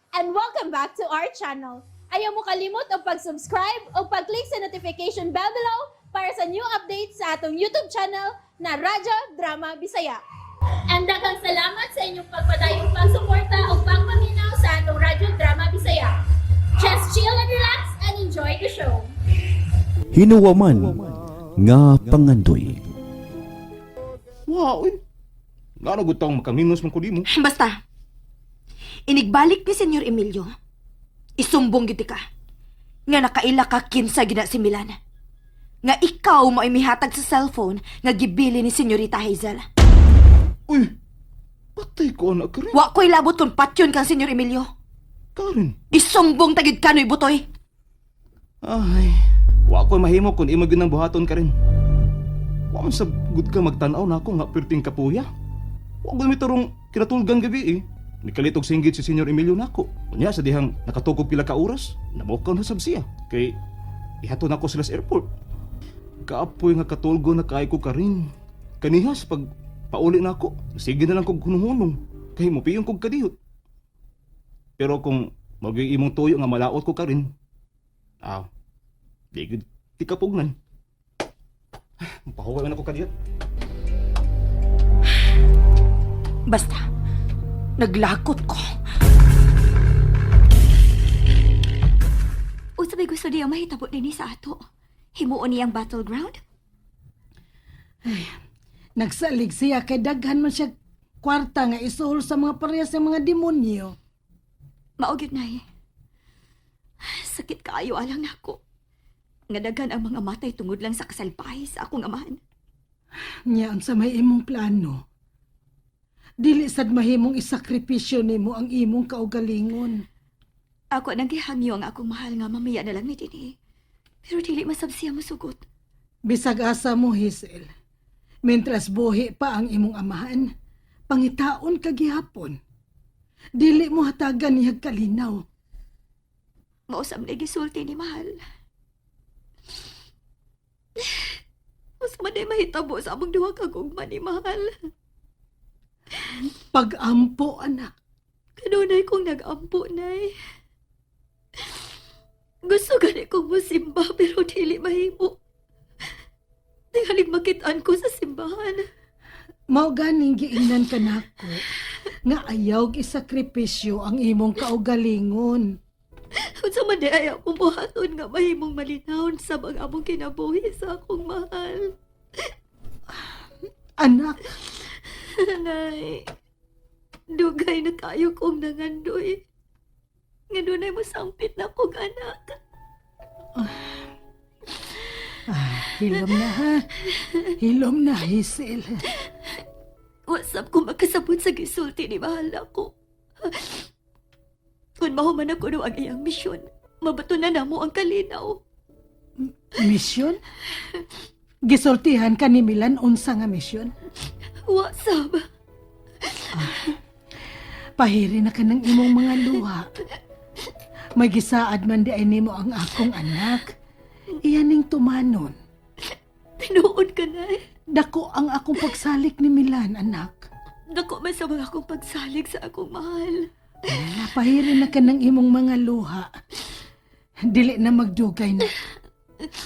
And welcome back to our channel. Ayaw mo kalimot og pag-subscribe o pag-click sa notification bell below para sa new updates sa atong YouTube channel na Radyo Drama Bisaya. And daghang salamat sa inyong pagpadayong pagsuporta o pagpaminaw sa atong Radyo Drama Bisaya. Just chill and relax and enjoy the show. Hinuwaman nga pangandoy. Wow, uy. Ngano gud taong makaminos man ko nimo. Basta, inigbalik ni Senyor Emilio, isumbong gid ka. Nga nakaila ka kinsa gina si Milan. Nga ikaw mo ay mihatag sa cellphone nga gibili ni Senyorita Hazel. Uy. Patay ko anak ka rin. Wa ko'y labot kung patyon kang Senyor Emilio. Karen. Isumbong tagid kanoy butoy. Ay, wa ko mahimo kung imo gyud nang buhaton ka rin. Wa man sa gud ka magtan-aw na ako nga perting kapuya. Wa gud mi tarong kinatulgan gabi eh. Nikalit og singgit si Senyor Emilio nako. Unya sa dihang nakatukog pila ka oras, namokaw na sab siya. Kay ihato nako sila sa airport. Kaapoy nga katulgo na kay ko ka rin. Kanihas pag pauli na ako, sige na lang kog hunong-hunong. Kay mopiyon kog kadiyot. Pero kung maging imong tuyo nga malaot ko ka rin, ah, di gud ti kapugnan. Pahuway man ako kadiyot. Basta, naglakot ko. Unsa may gusto niya mahitabo dinhi sa ato? Himuon niyang battleground? Nagsalig siya kay daghan man siya kwarta nga isuhol sa mga parehas ng mga demonyo. Mao gyud, Nay. Sakit kaayo alang nako. Nga daghan ang mga matay tungod lang sa kasalbahe sa akong amahan. Nya unsa may imong plano? Dili sad mahimong isakripisyo nimo ang imong kaugalingon. Ako nang gihangyo ang akong mahal nga mamaya na lang mi dinhi. Pero dili masab siya mosugot. Bisag asa mo, Hazel. Mentras buhi pa ang imong amahan, pangitaon ka gihapon. Dili mo hatagan niyag kalinaw. Mao sab na gisulti ni mahal. Mas man ay mahitabo sa among duha ka gugma ni mahal. Pagampo, anak. Kanunay kong nag-ampo, Nay. Gusto gani kong musimba pero dili mahimo. Tingaling makitaan ko sa simbahan. Mao ganing giingnan ka nako nga ayaw isakripisyo ang imong kaugalingon. Unsa man di ay akong buhaton nga mahimong malinawon sa mga among kinabuhi sa akong mahal. Anak, Nay, dugay na kayo kong nangandoy. Nga dunay mosampit na kong anak. hilom na ha. Hilom na, Hazel. Wasap ko makasabot sa gisulti ni mahal ako. Kung mahuman ako no ang iyang misyon, mabato na namo ang kalinaw. Misyon? Gisultihan ka ni Milan unsa nga misyon? Wasap. Pahiri na ka ng imong mga luha. May gisaad man di ay nimo ang akong anak. Iyan ning tumanon. Tinuod ka na eh. Dako ang akong pagsalik ni Milan, anak. Dako man sa mga akong pagsalig sa akong mahal. Pahiri na ka ng imong mga luha. Dili na magdugay na.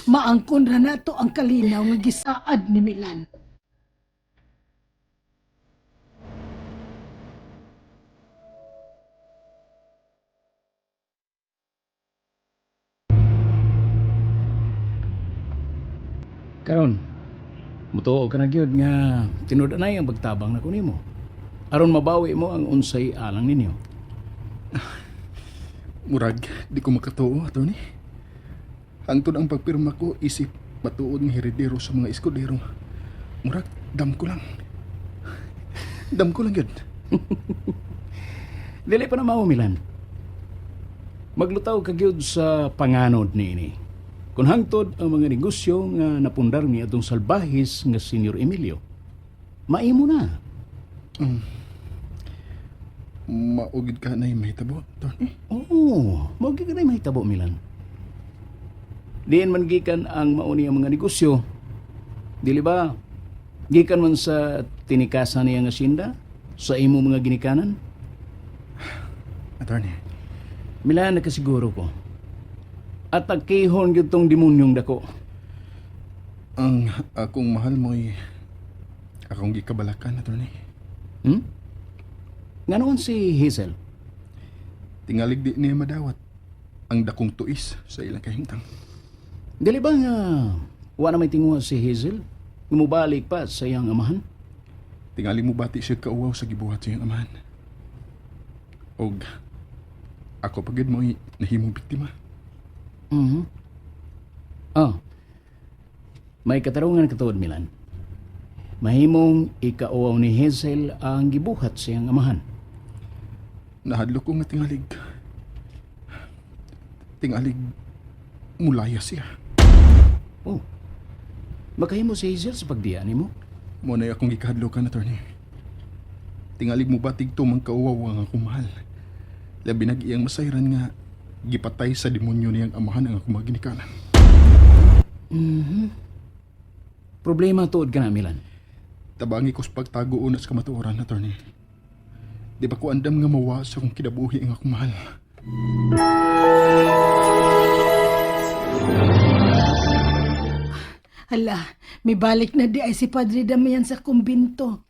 Maangkon ra nato ang kalinaw nga gisaad ni Milan. Karon, mutuo ka na gyud nga tinud anay ang pagtabang nako nimo. Aron mabawi mo ang unsay alang ninyo. Murag, di ko makatuo, attorney. Hangtod ang pagpirma ko, isip matuod ng heredero sa mga eskudero. Murag, dam ko lang. Dam ko lang yun. Dili pa na mao, Milan. Maglutaw ka gyud sa panganod niini. Kung hangtod ang mga negosyo nga napundar ni atong salbahis nga Senyor Emilio, maimo na. Maugid ka na yung mahitabo, attorney. Oo, mao gyud na mahitabo, Milan. Diin man gikan ang mauni ang mga negosyo. Dili ba? Gikan man sa tinikasan niya nga sinda sa imo mga ginikanan? Attorney, Milan, nakasiguro ko. At agkihon gyud tong demonyong dako. Ang akong mahal mo'y akong gikabalakan, attorney. Nganoon si Hazel? Tingalig di niya madawat ang dakong tuis sa ilang kahimtang. Dili ba nga wa na may tinguha si Hazel? Mubalik pa sa iyang amahan? Tingali mo bati siya kauwaw sa gibuhat sa iyang amahan. Og ako pagid mo'y nahimong biktima. Oh. May katarungan katuod, Milan. Mahimong ikauaw ni Hazel ang gibuhat sa iyang amahan. Nahadlok ko nga tingalig. Tingalig mulaya siya. Oh. Makahimo si Hazel sa pagbiya nimo? Mo na akong gikahadlokan, attorney. Tingalig mo batig tumang kauwaw ang akong mahal. Labi nag iyang masayran nga gipatay sa demonyo niyang amahan ang akong mga ginikanan. Problema tuod ka na, Milan. Tabangi ko sa pagtago una sa kamatuoran, attorney. Di ba ko andam nga mawa sa akong kinabuhi ang akong mahal? Hala, may balik na di ay si Padre Damian sa kumbinto.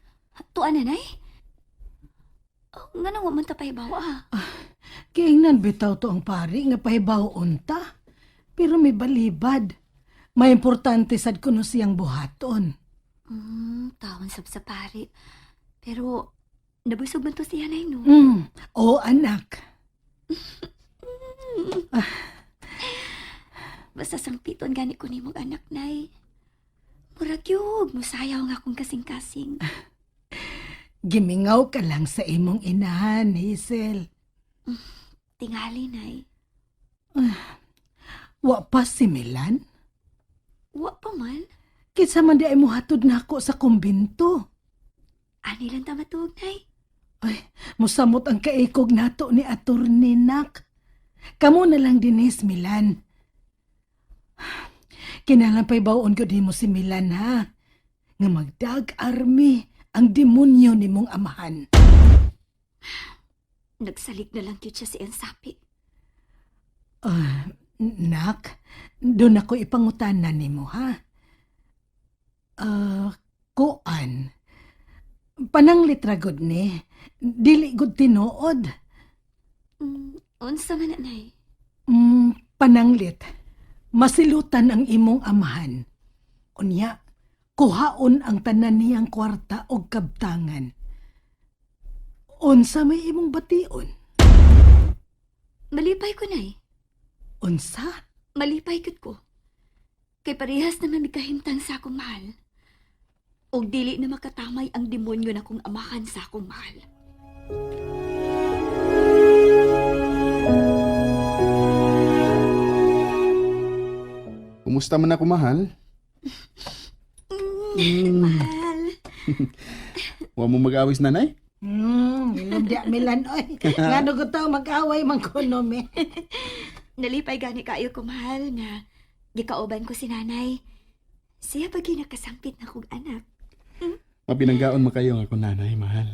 Tuan, nanay? Oh, nga nang man ta pahibaw, ah. Kiingnan bitaw to ang pari nga pahibaw unta. Pero may balibad. May importante sad kuno siyang buhaton. Tawon sab sa pari. Pero, nabusog man to siya, nay, no? O anak. Basta sangpiton gani ko nimong anak, nay. Murag yug, musayaw nga akong kasing-kasing. Gimingaw ka lang sa imong inahan, Hazel. Tingali, nay. Wa pa si Milan? Wa pa man. Kinsa man di ay muhatod nako sa kumbinto. Ani lang ta matuog, nay. Ay, musamot ang kaikog nato ni Attorney Nak. Kamo na lang dinis, Milan. Kinalang pa'y bawon ko mo si Milan, ha? Nga magdag army ang demonyo ni mong amahan. Nagsalig na lang gyud siya sa iyang sapi. Ah, nak, doon ako ipangutana nimo, ha? Ah, kuan. Pananglit ra gud ni. Dili gud tinuod. Unsa man na, nay? Pananglit. Masilutan ang imong amahan. Unya, kuhaon ang tanan niyang kwarta og kabtangan. Unsa may imong bation? Malipay ko, nay. Unsa? Malipay gyud ko. Kay parehas naman mikahimtang sa akong mahal. Og dili na makatamay ang demonyo na kong amahan sa akong mahal. Kumusta man ako, mahal? Mahal. Wa mo mag-awis, nanay? Ilom di Milan oy. Ngano ko tao mag-away man kuno mi. Nalipay gani kaayo ko mahal nga gikauban ko si nanay. Siya pa gyud nakasampit na kog anak. Mapinanggaon man kayo ang akong nanay, mahal.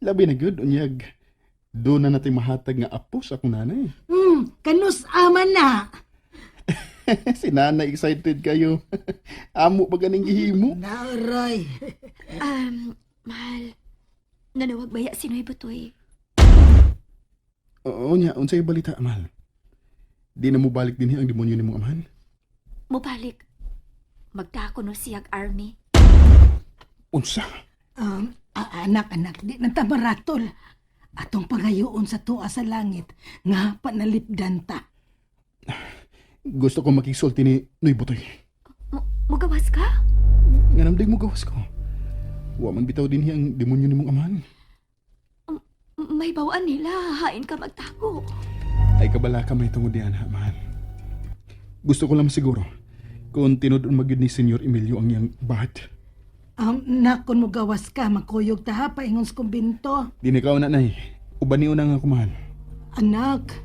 Labi na gyud unyag. Doon na natin mahatag nga apo sa akong nanay. Kanus ama na. Si nanay excited kayo. Amo pa ganing gihimo. Naoray. Mahal. Nanawag baya si Noy Butoy. Oo niya, unsay balita, mahal? Di na mo balik din ang demonyo ni mong amahan. Mubalik. Magdako no siyag army. Unsa? Anak anak di na ta maratol. Atong pangayoon sa tuwa sa langit nga panalipdan ta. Gusto ko makisulti ni Noy Butoy. Mugawas ka? Nga namdig mo gawas ko. Wa man bitaw din ang demonyo ni mong amahan. May bawaan nila, hain ka magtago. Ay kabala ka may tungod diyan, ha, mahal. Gusto ko lang siguro kung tinud magyud ni Senyor Emilio ang iyang bahat. Nak, kung mugawas ka, makuyog ta ha, paingon sa kumbinto. Di na ikaw na, nay. Uban niyo na nga ako, mahal. Anak,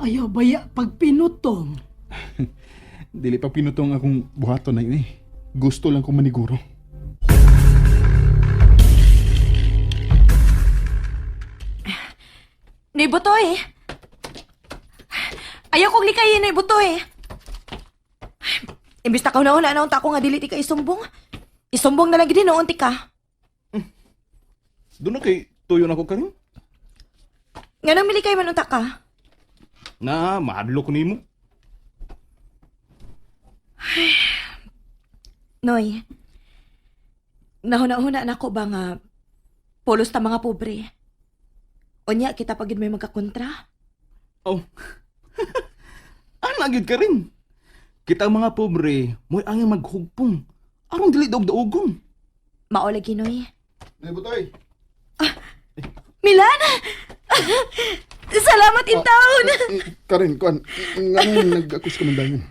ayaw baya pagpinutong. Dili pa pinutong akong buhaton na yun eh. Gusto lang kong maniguro. Nay Butoy! Ayaw kong likayin na buto eh. Imbis na kauna-una na unta ako nga dili ti ka isumbong. Isumbong na lang gid noon ti ka. Doon na kay tuyo na ko karon. Nganong milikay man unta ka? Na, mahadlo ko nimo. Noy. Nahuna-huna na ko ba nga pulos ta mga pobre. Unya kita pag may magkakontra. Oh. Ana gyud ka rin. Kita ang mga pobre, mo'y angay maghugpong. Aron dili daog-daogon. Mao lagi, Noy. Nay, butoy. Milan! Salamat in taon! Eh, Karen, kuan, nganong nag-akus ka man dayon?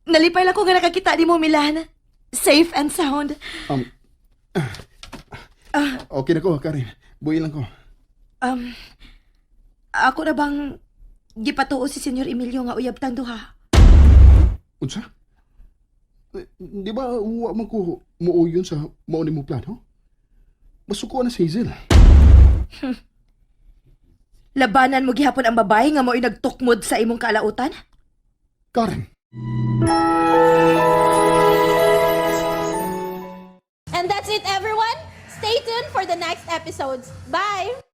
Nalipay lang ko nga nakakita ni mo, Milan. Safe and sound. Okay na ko, Karen. Buhi lang ko. Ako na bang gipatuo si Senyor Emilio nga uyab tang duha? Unsa? Eh, di ba wa man ko muuyon sa mao nimo plano? Masuko na si Hazel. Labanan mo gihapon ang babae nga mo'y nagtukmod sa imong kaalautan? Karen, And that's it, everyone. Stay tuned for the next episodes. Bye!